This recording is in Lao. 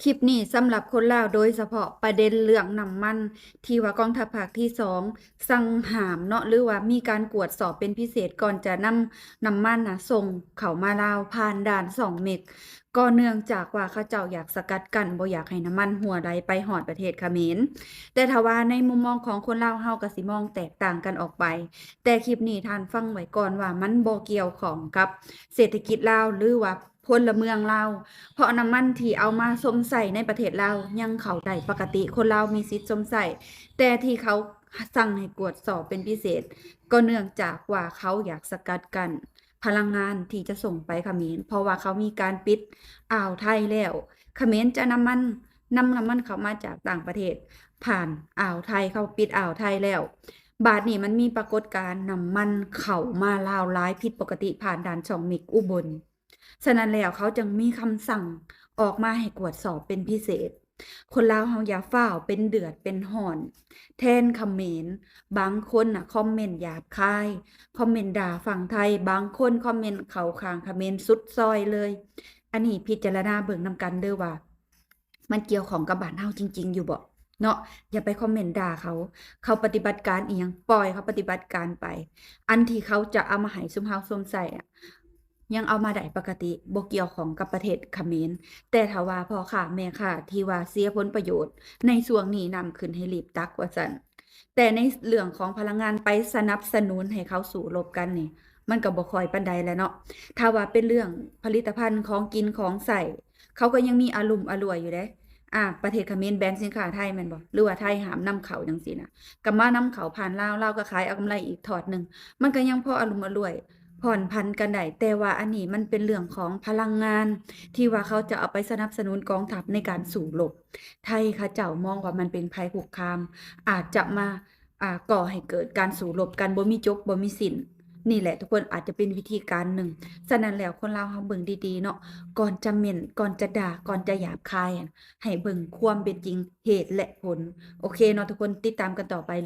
ຄລິບນີ້ສຳລັບຄົນລາວ ໂດຍສະເພາະປະເດັນເລື່ອງນ້ຳມັນ ທີ່ວ່າກອງທັບພາກທີສອງສັ່ງຫ້າມເນາະ ຫຼືວ່າມີການກວດສອບເປັນພິເສດ ກ່ອນຈະນຳນ້ຳມັນນະສົ່ງເຂົ້າມາລາວຜ່ານດ່ານຊ່ອງເມັກ ກໍເນື່ອງຈາກວ່າເຂົາເຈົ້າຢາກສະກັດກັ້ນ ບໍ່ຢາກໃຫ້ນ້ຳມັນຮົ່ວໄຫຼໄປຮອດປະເທດຂະເໝນ. ແຕ່ຖ້າວ່າໃນມຸມມອງຂອງຄົນລາວ ເຮົາກໍຊິມອງແຕກຕ່າງກັນອອກໄປ. ແຕ່ຄລິບນີ້ທ່ານຟັງໄວ້ກ່ອນວ່າມັນບໍ່ກ່ຽວຂ້ອງກັບເສດຖະກິດລາວ ຫຼືວ່າ ພົນລະເມືອງລາວ ເພາະນ້ຳມັນທີ່ເອົາມາຊົມໃຊ້ໃນປະເທດລາວຍັງເຂົ້າໄດ້ປົກກະຕິ, ຄົນລາວມີສິດຊົມໃຊ້, ແຕ່ທີ່ເຂົາສັ່ງໃຫ້ກວດສອບເປັນພິເສດ ກໍເນື່ອງຈາກວ່າເຂົາຢາກສະກັດກັ້ນພະລັງງານທີ່ຈະສົ່ງໄປຂະເໝນ ເພາະວ່າເຂົາມີການປິດອ່າວໄທແລ້ວ. ຂະເໝນຈະນຳມັນ, ນຳນ້ຳມັນເຂົ້າມາຈາກຕ່າງປະເທດຜ່ານອ່າວໄທ, ເຂົາປິດອ່າວໄທແລ້ວ. ບາດນີ້ມັນມີປາກົດການນ້ຳມັນເຂົ້າມາລາວຫຼາຍຜິດປົກກະຕິຜ່ານດ່ານຊ່ອງເມັກອຸບົນ. ສະນັ້ນແລ້ວເຂົາຈຶ່ງມີຄຳສັ່ງອອກມາໃຫ້ກວດສອບເປັນພິເສດ. ຄົນລາວເຮົາຢ່າຟ້າວເປັນເດືອດເປັນຮ້ອນແທນຂະເໝນ. ບາງຄົນນະຄອມເມັນຫຍາບຄາຍ, ຄອມເມັນດ່າຝັ່ງໄທ, ບາງຄົນຄອມເມັນເຂົ້າຂ້າງຂະເໝນສຸດຊອຍເລີຍ. ອັນນີ້ພິຈາລະນາເບິ່ງນຳກັນເດີ້ວ່າ ມັນກ່ຽວຂ້ອງກັບບ້ານເຮົາຈິງໆຢູ່ບໍ່ເນາະ? ຢ່າໄປຄອມເມັນດ່າເຂົາ. ເຂົາປະຕິບັດການອີ່ຫຍັງ, ປ່ອຍເຂົາປະຕິບັດການໄປ. ອັນທີ່ເຂົາຈະເອົາມາໃຫ້ຊຸມເຮົາຊົມໃຊ້ອະ ຍັງເອົາມາໄດ້ປົກກະຕິ, ບໍ່ກ່ຽວຂ້ອງກັບປະເທດຂະເໝນ. ແຕ່ຖ້າວ່າພໍ່ຄ້າແມ່ຄ້າທີ່ວ່າເສຍຜົນປະໂຫຍດໃນຊ່ວງນີ້ ນ້ຳຂຶ້ນໃຫ້ລີບຕັກວ່າຊັ້ນ, ແຕ່ໃນເລື່ອງຂອງພະລັງງານໄປສະໜັບສະໜູນໃຫ້ເຂົາສູ້ລົບກັນນີ້ ມັນກໍບໍ່ຄ່ອຍປານໃດແຫຼະເນາະ. ຖ້າວ່າເປັນເລື່ອງຜະລິດຕະພັນຂອງກິນຂອງໃຊ້ ເຂົາກໍຍັງມີອາລຸມອາລວຍຢູ່ເດ້. ອາ ປະເທດຂະເໝນແບນສິນຄ້າໄທແມ່ນບໍ່? ຫຼືວ່າໄທຫ້າມນຳເຂົ້າຈັ່ງຊີ້ນະ, ກໍມານຳເຂົ້າຜ່ານລາວ, ລາວກໍຂາຍເອົາກຳໄລອີກທອດໜຶ່ງ, ມັນກໍຍັງພໍອາລຸມອາລວຍຜ່ອນຜັນກັນໄດ້. ແຕ່ວ່າອັນນີ້ມັນເປັນເລື່ອງຂອງພະລັງງານ ທີ່ວ່າເຂົາຈະເອົາໄປສະໜັບສະໜູນກອງທັບໃນການສູ້ລົບ. ໄທເຂົາເຈົ້າມອງວ່າມັນເປັນໄພຄຸກຄາມ, ອາດຈະມາ ອ່າ ກໍ່ໃຫ້ເກີດການສູ້ລົບກັນບໍ່ມີຈົບບໍ່ມີສິ້ນ. ນີ້ແຫຼະທຸກຄົນ, ອາດຈະເປັນວິທີການໜຶ່ງ. ສະນັ້ນແລ້ວ ຄົນລາວເຮົາເບິ່ງດີໆເນາະ, ກ່ອນຈະເມັ້ນ, ກ່ອນຈະດ່າ, ກ່ອນຈະຫຍາບຄາຍ, ໃຫ້ເບິ່ງຄວາມເປັນຈິງ, ເຫດ ແລະ ຜົນ. ໂອເຄເນາະທຸກຄົນ, ຕິດຕາມກັນຕໍ່ໄປເລື່ອງ